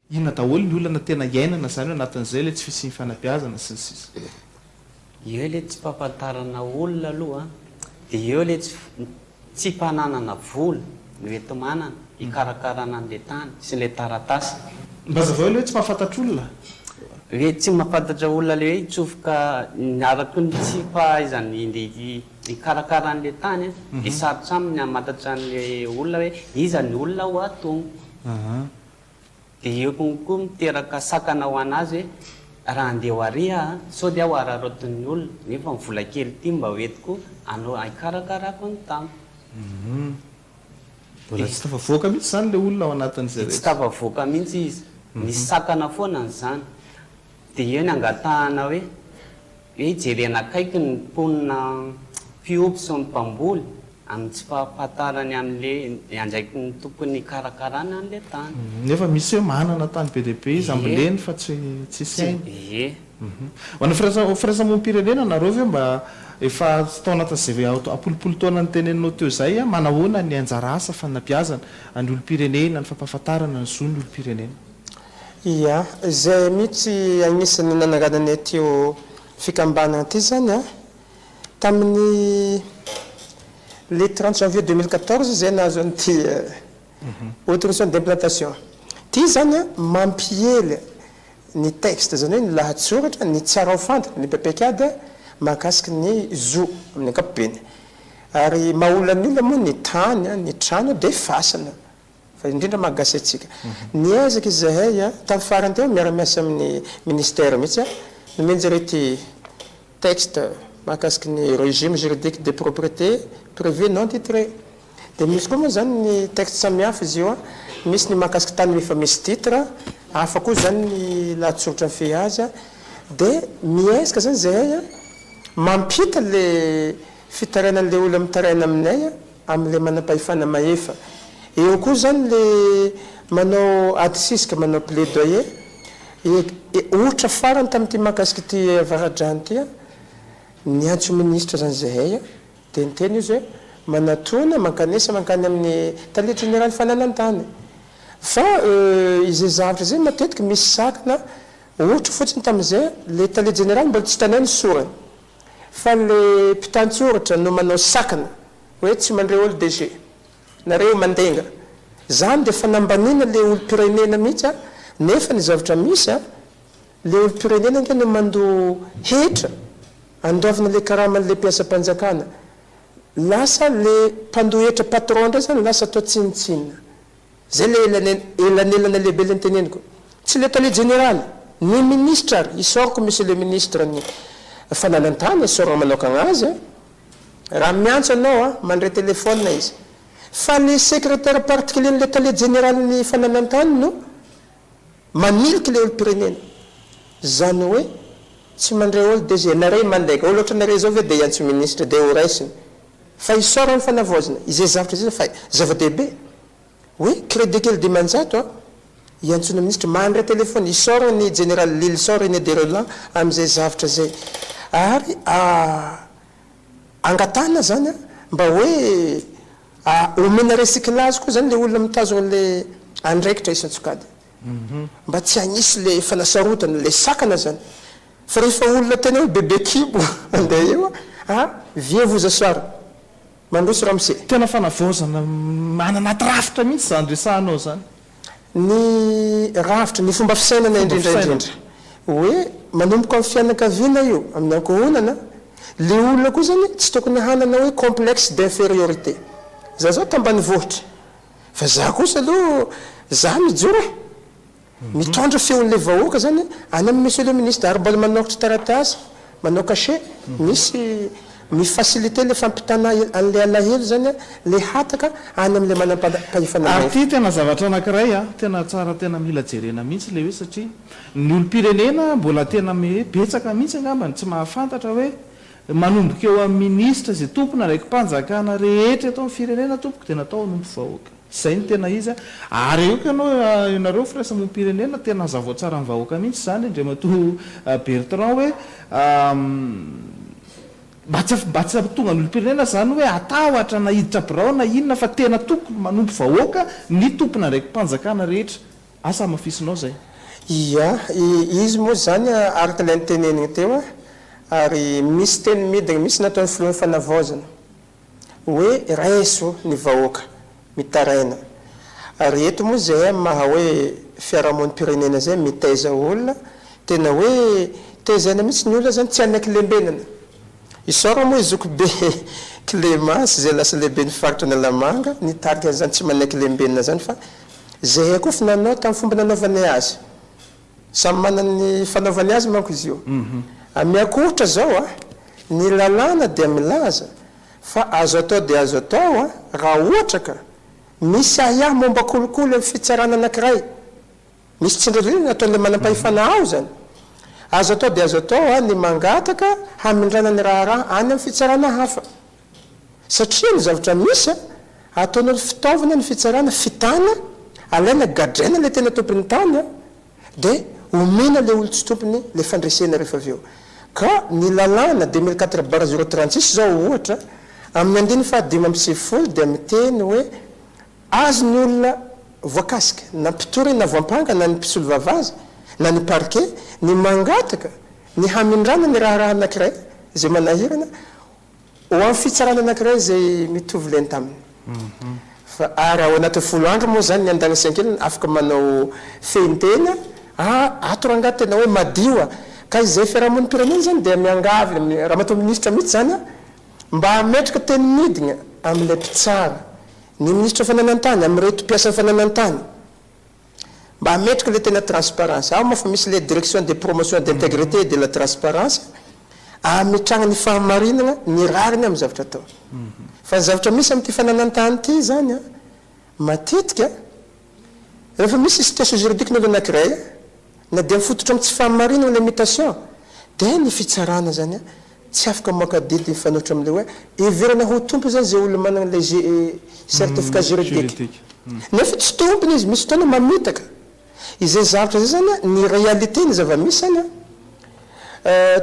Inona daholo ny olana tena iainana izany ao anatin'izay ilay tsy fisian'ny fanabeazana sy ny sisa. Eo ilay tsy fahafantarana olona aloha dia eo ilay tsy tsy fananana vola no enti-manana hikarakarana an'ilay tany sy ilay taratasy. Mba hazavao ilay hoe tsy mahafantatra olona. Hoe tsy mahafantatra olona ilay hoe hitsofoka araka ny tsy fahaizany ny hikarakara an'ilay tany dia sarotra aminy ny hamantatra an'ilay olona hoe iza ny olona ho atoniko. Dia eo koa miteraka sakana ho an'azy hoe raha handeha ho ary aho sao dia aho araraotin'ny olona nefa ny vola kely ity mba ho entiko hanao hikarakarako ny tany. Mbola tsy tafavoaka mihitsy izany ilay olona ao anatin'izay Dia tsy rehetra. tafavoaka mihitsy izy. Misy sakana foana an'izany. Dia eo ny angatahana hoe hoe jerena akaiky ny mponina mpiompy sy ny mpamboly amin'ny tsy fahafantarany an'le andraikiny tokony hikarakarana an'le tany. Nefa misy hoe manana tany be dia be izy amboleny fa tsy tsisy hainy. Ie. Ho an'ny firaisamonim-pirenena nareo ve mba efa tao anatin'izay am-polopolo taona niteneninao teo izay, manahoana ny anjara asa fanabeazana ny olom-pirenena, ny fampahafantarana ny zon'ny olom-pirenena? Ia, izay mihitsy agnisan'ny nanangananay ity fikambanana ity zany an, tamin'ny le 30 janvier 2014 izay nahazo an'ity autorisation d'implantation ity zany an, mampiely ny texte zany hoe ny lahatsoratra, ny tsara ho fantatra, ny paikady mahakasiky ny zo amin'ny ankapobeny. Ary maha olona ny olona moa ny tany, ny trano dia fasana. Fa indrindra maha gasy antsika. Niezaka izahay tamin'ny farany teo miara-miasa amin'ny ministère mihitsy nomen-jareo ity texte mahakasiky ny régime juridique des propriétés privées non titrées. Dia misy koa moa izany ny texte samihafa izy io, misy ny mahakasiky tany efa misy titre, hafa koa izany ny lahatsoratra mifehy azy. Dia miezaka izany izahay mampita ilay fitarainan'ilay olona mitaraina aminay amin'ilay manam-pahefana mahefa. Eo koa izany ilay manao ady sisika, manao plaidoyer. Ohatra farany tamin'ity mahakasika ity Avaradrano ity, niantso minisitra izany izahay, dia niteny izy hoe manatona, mankanesa mankany amin'ny tale jeneraly fananan-tany. Fa izay zavatra izay matetika misy sakana, ohatra fotsiny tamin'izay, ilay tale jeneraly mbola tsy hitanay ny sorany. Fa le mpitantsoratra no manao sakana hoe tsy mandre olo DG. Nareo mandenga. Zany de fanambaniana le olom-pirenena mihitsy a, nefa ny zavatra misy a, le olom-pirenena ange no mandoa hetra andoavana le karaman'le mpiasam-panjakana. Lasa le mpandoa hetra patron ndray zany lasa atao tsinontsinona. Zay le elanelana lehibe le noteneniko. Tsy le tale jeneraly, ny ministra ary, isaorako monsieur le ministre ny fananan-tany, isaorana manokagna azy a, raha miantso anao a, mandray telephone izy. Fa le secretaire particulier n'le tale jeneralin'ny fananan-tany no maniliky le olom-pirenena. Zany hoe tsy mandray olo DG, nareo mandainga, olo ohatranareo zao ve de hiantso ministre de ho raisiny. Fa isaorana ny fanavaozana izay zavatra izay fa zava-dehibe hoe crédit kely 500 a iantsoana minisitra mandray téléphone isaorana ny jeneraly Lilison René de Roland amin'izay zavatra izay ary angatahana zany a mba hoe omena recyclage koa zany le olona mitazona le andraikitra isan-tsokajiny mba tsy hagnisy le fanasarotana le sakana zany. Fa rehefa olona tena hoe bebe kibo andeha eo a, viens vous asseoir. Mandroso ramose. Tena fanavaozana any anaty rafitra mihitsy izany resahanao izany. Ny rafitra, ny fomba fisainana Fomba indrindra fisainana. indrindra. Hoe manomboka amin'ny fianakaviana io, amin'ny ankohonana, le olona koa zany tsy tokony hanana hoe complexe d'infériorité. Za zao tambanivohitra, fa za kosa aloha, za mijoro e. Mitondra feon'ilay vahoaka zany any amin'ny monsieur le ministre ary mbola manoratra taratasy, manao cachet, misy mi-faciliter le fampitana an'ilay alahelo zany le hataka any amin'ilay manam-pahefana Ary mahefa. ity tena zavatra anankiray a, tena tsara tena mila jerena mihitsy ilay hoe satria ny olom-pirenena mbola tena hoe betsaka mihitsy angamba ny tsy mahafantatra hoe manomboka eo amin'ny ministra izay tompon'andraiki-panjakana rehetra eto amin'ny firenena tompoko dia natao hanompo vahoaka. Izay no tena izy a! Ary aoka ianao ianareo firaisamonim-pirenena tena hazavao tsara amin'ny vahoaka mihitsy izany Andriamatoa Bertrand hoe mba tsy mba tsy hahatonga ny olom-pirenena izany hoe hatahotra na hiditra birao na inona fa tena tokony manompo vahoaka ny tompon'andraiki-panjakana rehetra. Asa hamafisinao izay. Ia, izy moa izany araka ilay noteneniny teo ary misy teny midina mihitsy nataon'ny filohan'ny fanavaozana hoe raiso ny vahoaka mitaraina. Ary eto moa izay amin'ny maha hoe fiarahamonim-pirenena izay mitaiza olona, tena hoe tezaina mihitsy ny olona izany tsy hanaiky lembenana. Isaorana moa i Zokibe Clémence izay lasa lehiben'ny faritra Analamanga nitarika an'izany tsy manaiky lembenana izany fa Zahay koa fa nanao tamin'ny fomba nanaovanay azy. Samy manana ny fanaovany azy manko izy io. Miankohotra zao a, ny lalàna dia milaza fa azo atao dia azo atao a, raha ohatra ka misy ahiahy momba kolikoly amin'ny fitsarana anankiray, misy tsindrindrina ataon'ilay manampahefana ao zany, azo atao dia azo atao a ny mangataka hamindrana ny raharaha any amin'ny fitsarana hafa. Satria ny zavatra misy a, ataonao fitaovana ny fitsarana, fitana, alaina gadraina ilay tena tompon'ny tany a, dia omena ilay olon-tsy tompony ilay fandresena rehefa avy eo. Ka ny lalàna 2004 barre 036 izao ohatra, amin'ny andininy faha 95 dia miteny hoe azon'ny olona voakasika, na mpitory na voampanga na ny mpisolovava azy, na ny parquet, ny mangataka ny hamindrana ny raharaha anankiray izay manahirana Ho amin'ny fitsarana anankiray izay mitovy lenta aminy. Fa ary ao anatin'ny 10 andro moa izany ny andaniny sy ankilany afaka manao fehin-tena, ah, ato rangahy tena hoe madio ah. Ka izay fiarahamonim-pirenena izany dia miangavy amin'ny ramatoa minisitra mihitsy izany ah, mba hametraka teny midina amin'ilay mpitsara, ny minisitra fananan-tany, amin'ireto mpiasan'ny fananan-tany. Mba hametraka ilay tena transparence. Ao moa fa misy ilay direction de promotion d'intégrité et de la transparence ametrahana ny fahamarinana, ny rariny amin'ny zavatra atao. Fa ny zavatra misy amin'ity fananan-tany ity izany an, matetika rehefa misy situation juridique ny olona anankiray, na dia mifototra amin'ny tsy fahamarinana ilay mutation, dia ny fitsarana izany an, tsy afaka mamoaka didy mifanohitra amin'ilay hoe heverina ho tompony izany izay olona manana ilay certificat juridique. Nefa tsy tompony izy, misy fotoana mamitaka. Izay zavatra izay izany an, ny réalité, ny zava-misy izany an,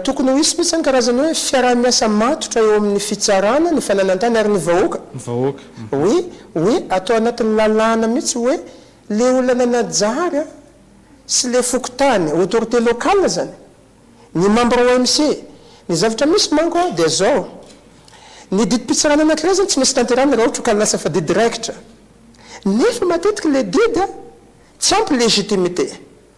tokony ho hisy mihitsy izany karazana hoe fiaraha-miasa matotra eo amin'ny fitsarana, ny fananan-tany ary ny vahoaka. Ny vahoaka. Hoe, hoe atao anatin'ny lalàna mihitsy hoe ilay olona nanajary an, sy ilay fokontany, autorité locale izany, Ny membre OMC. Ny zavatra misy manko dia zao, ny didim-pitsarana anankiray zany tsy maintsy tanterahina raha ohatra ka lasa fa didy raikitra. Nefa matetika ilay didy tsy ampy légitimité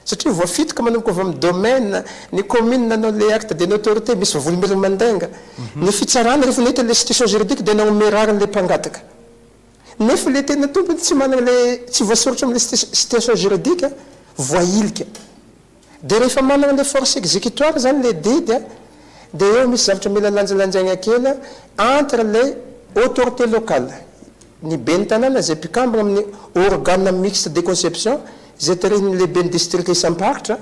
satria voafitoka manomboka avy amin'ny domaine, ny commune nanao ilay acte de notoriété, misy vavolombelona mandainga. Ny fitsarana rehefa nahita ilay situation juridique dia nanome rariny ilay mpangataka. Nefa ilay tena tompony tsy manana ilay, tsy voasoratra amin'ilay situation juridique, voahilika. Dia rehefa manana ilay force exécutoire izany ilay didy a, dia eo misy zavatra mila lanjalanjaina kely a, entre ilay autorité locale, ny ben'ny tanàna izay mpikambana amin'ny organe mixte de conception izay tarihin'ny lehiben'ny distrika isam-paritra,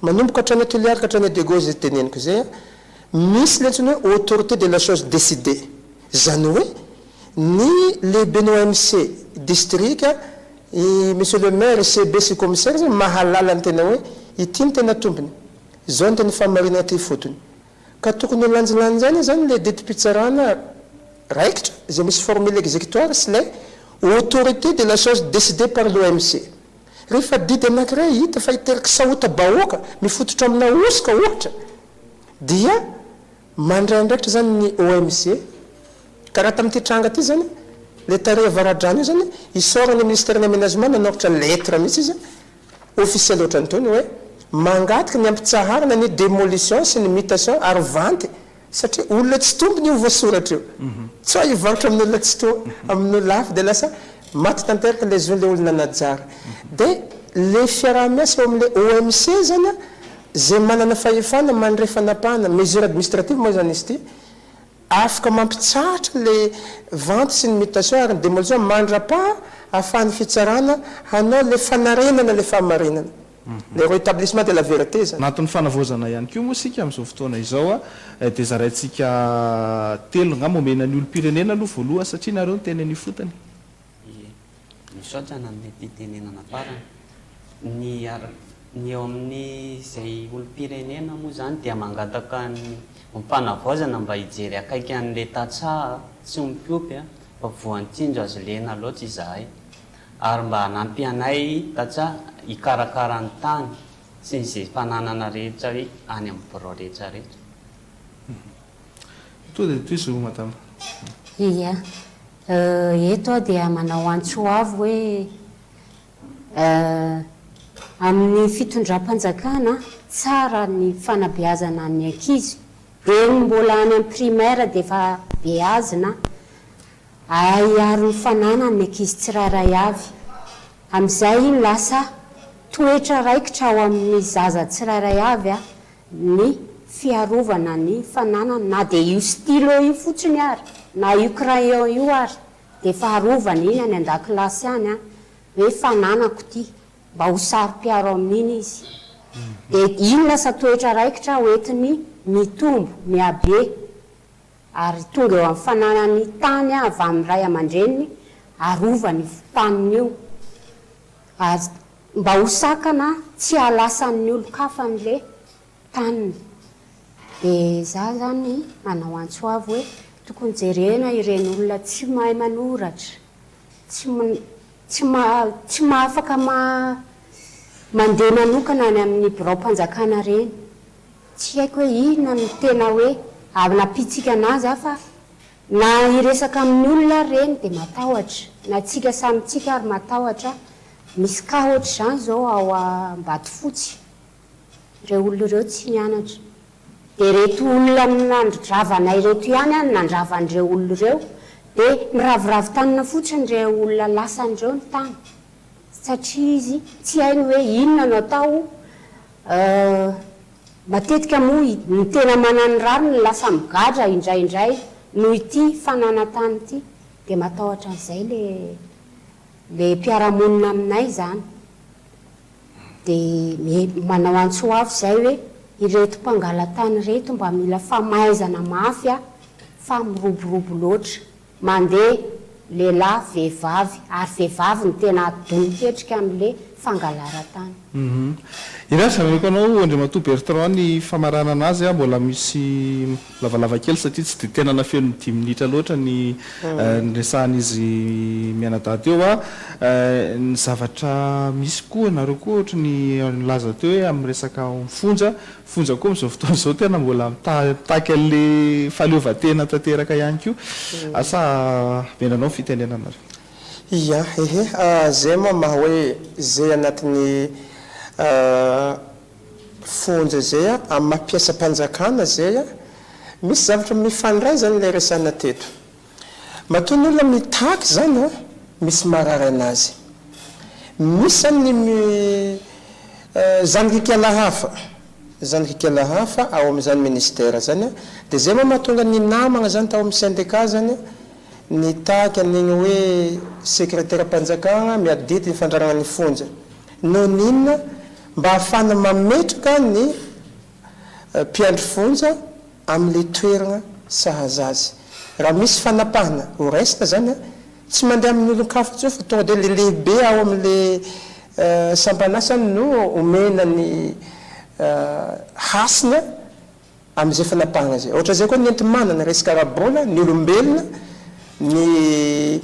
manomboka hatrany Toliara ka hatrany Diego izay teneniko izay a, misy ilay antsoina hoe autorité de la chose décidée, izany hoe ny lehiben'ny OMC distrika, I Monsieur le Maire, CB sy Commissaire zany mahalala ny tena hoe ity no tena tompony, izao no tena fahamarinana aty ifotony. Ka tokony ho lanjalanjaina zany ilay didim-pitsarana raikitra izay misy formule exécutoire sy ilay autorité de la chose décidée par l'OMC. Rehefa didy anankiray hita fa hiteraka sahota-bahoaka mifototra amina hosoka ohatra dia Mandray andraikitra izany ny OMC, ka raha tamin'ity tranga ity izany, ilay tary Avaradrano io izany, isaorana ny Ministeran'ny Aménagement nanoratra lettre mihitsy izy, officiel ohatran'itony hoe, mangataka ny hampitsaharana ny démolition sy ny mutation ary vente, satria olona tsy tompony io voasoratra io. Tsy hoe hivarotra amin'olona tsy to, amin'olona hafa dia lasa maty tanteraka ilay zon'ilay olona najary. Dia ilay fiaraha-miasa eo amin'ilay OMC izany an, Izay manana fahefana mandray fanapahana, mesure administrative moa izany izy ity, afaka mampitsahatra ilay vente sy ny mutation ary ny demolition mandra-paha ahafahan'ny fitsarana hanao ilay fanarenana ilay fahamarinana, le rétablissement de la vérité izany. Anatin'ny fanavaozana ihany koa moa isika amin'izao fotoana izao dia zaraintsika telo angamba, omena ny olom-pirenena aloha voalohany satria nareo no tena eny ifotony. Ie. Misaotra nanome fitenenana farany. Ny ny eo amin'ny izay olom-pirenena moa izany dia mangataka ny mpanavaozana mba hijery akaiky an'ilay tantsaha tsy mpiompy fa voantsinjo azo lena loatra izahay. Ary mba hanampy anay tantsaha hikarakara ny tany sy ny ze fananana rehetra hoe any amin'ny birao rehetra rehetra. Tonga dia tohizo madama. Ia. Eto aho dia manao antso avo hoe amin'ny fitondram-panjakana tsara ny fanabeazana ny ankizy dieny mbola any amin'ny primaire dia efa beazina Hahay hiaro ny fananany ny ankizy tsirairay avy. Amin'izay iny lasa toetra raikitra ao amin'ny zaza tsirairay avy ny fiarovana ny fananany na dia io stylo io fotsiny ary na io crayon io ary dia efa arovana iny any an-dakilasy any hoe fananako ity mba ho saro-piaro amin'iny izy. Dia iny lasa toetra raikitra hoentiny mitombo, mihabe. ary tonga eo amin'ny fananany tany avy amin'ny ray aman-dreniny arovany io taniny io ary mba ho sakana tsy hahalasan'ny olon-kafa an'le taniny. Dia za zany manao antso avo hoe tokony jerena ireny olona tsy mahay manoratra, tsy tsy tsy mahafaka mandeha manokana any amin'ny biraom-panjakana ireny. Tsy haiko hoe inona no tena hoe anampiantsika anazy aho fa na hiresaka amin'ny olona ary ireny dia matahotra, na tsika samy tsika ary matahotra, misy cas ohatr'izany izao ao Ambatofotsy, ireo olona ireo tsy nianatra, dia ireto olona nandrava anay ireto ihany no nandrava an'ireo olona ireo, dia miraviravy tanana fotsiny ireo olona lasany ireo ny tany, satria izy tsy hainy hoe inona no atao Matetika moa ny tena manan'ny rariny no lasa migadra indraindray noho ity fananan-tany ity dia matahotra an'izay le le mpiara-monina aminay izany dia manao antso avo izay hoe ireto mpangala-tany ireto mba mila famaizana mafy a fa miroborobo loatra Mandeha, lehilahy, vehivavy, ary vehivavy no tena adon-ketrika amin'le fangalaran-tany. Eny ary, ameko anao Andriamatoa Bertrand ny famaranana azy, mbola misy lavalava kely satria tsy dia tena nafeno ny dimy minitra loatra ny niresahan'izy mianadahy teo. Ny zavatra misy koa, nareo koa ohatry ny nilaza teo hoe amin'ny resaka fonja, Fonja koa amin'izao fotoana izao tena mbola mitaky an'le fahaleovantena tanteraka ihany koa. Asa omena anao ny fitenenana ary. Ia, ehe, zay moa maha hoe zay anatin'ny fonja zay amin'ny maha mpiasam-panjakana zay, misy zavatra mifandray zany ilay resahina teto. Matoa ny olona mitaky izany an, misy marary anazy. Misy zany ny zanak'ikala hafa, zanak'ikala hafa ao amin'izany ministère zany an, dia zay moa mahatonga ny namagna zany tao amin'ny syndicat zany nitaky an'igny hoe sekreteram-panjakagna miadidy ny fandraragna ny fonja. Noho ny inona? Mba ahafahana mametraka ny mpiandry fonja amin'ilay toerana sahaza azy. Raha misy fanapahana ho raisina izany an, tsy mandeha amin'ny olon-kafa intsony fa tonga dia ilay lehibe ao amin'ilay sampan'asa no omena ny hasina amin'izay fanapahana izay. Ohatran'izay koa ny enti-manana, resaka ara-bola, ny olombelona, ny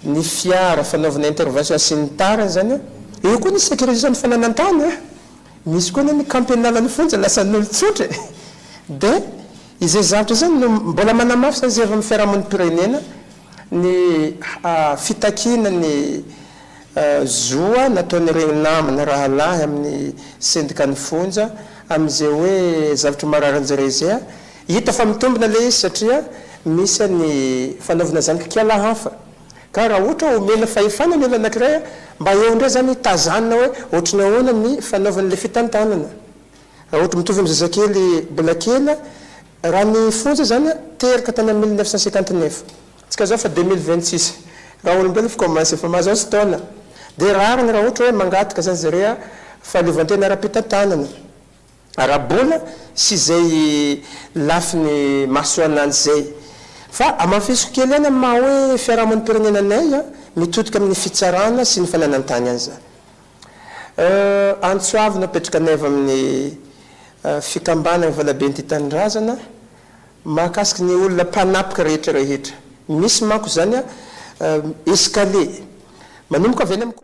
ny fiara fanaovana intervention sy ny tariny izany an. Eo koa ny sécurisation ny fananan-tany an. Misy koa anie ny camp pénal ny fonja lasan'olon-tsotra e! Dia izay zavatra izay no mbola manamafy izany izay avy amin'ny fiarahamonim-pirenena ny fitakiana ny zo nataon'ireny namana rahalahy amin'ny sendikan'ny fonja amin'izay hoe zavatra marary an-jareo izay. Hita fa mitombina ilay izy satria misy ny fanaovana zanak'ikala hafa. Ka raha ohatra omena fahefana ny olona anakiray mba eo indray zany tazanina hoe ohatry ny ahoana ny fanaovany le fitantanana. Raha ohatra mitovy amin'ny zazakely mbola kely, raha ny fonja zany teraka tany amin'ny 1959, tsika zao efa 2026, raha olombelona efa commence efa mahazoazo taona, dia rariny raha ohatra hoe mangataka zany zareo fahaleovantena ara-pitantanana. ara-bola sy izay lafiny mahasoa ananjy izay. Fa hamafisiko kely ihany amin'ny maha hoe fiarahamonim-pirenena anay an, mitodika amin'ny fitsarana sy ny fananan-tany ihany izany. Antso avo no apetrakanay avy amin'ny fikambanana Valaben'ny Tia Tanindrazana mahakasika ny olona mpanapaka rehetra rehetra. Misy manko izany an, escalier. Manomboka avy any amin'ny.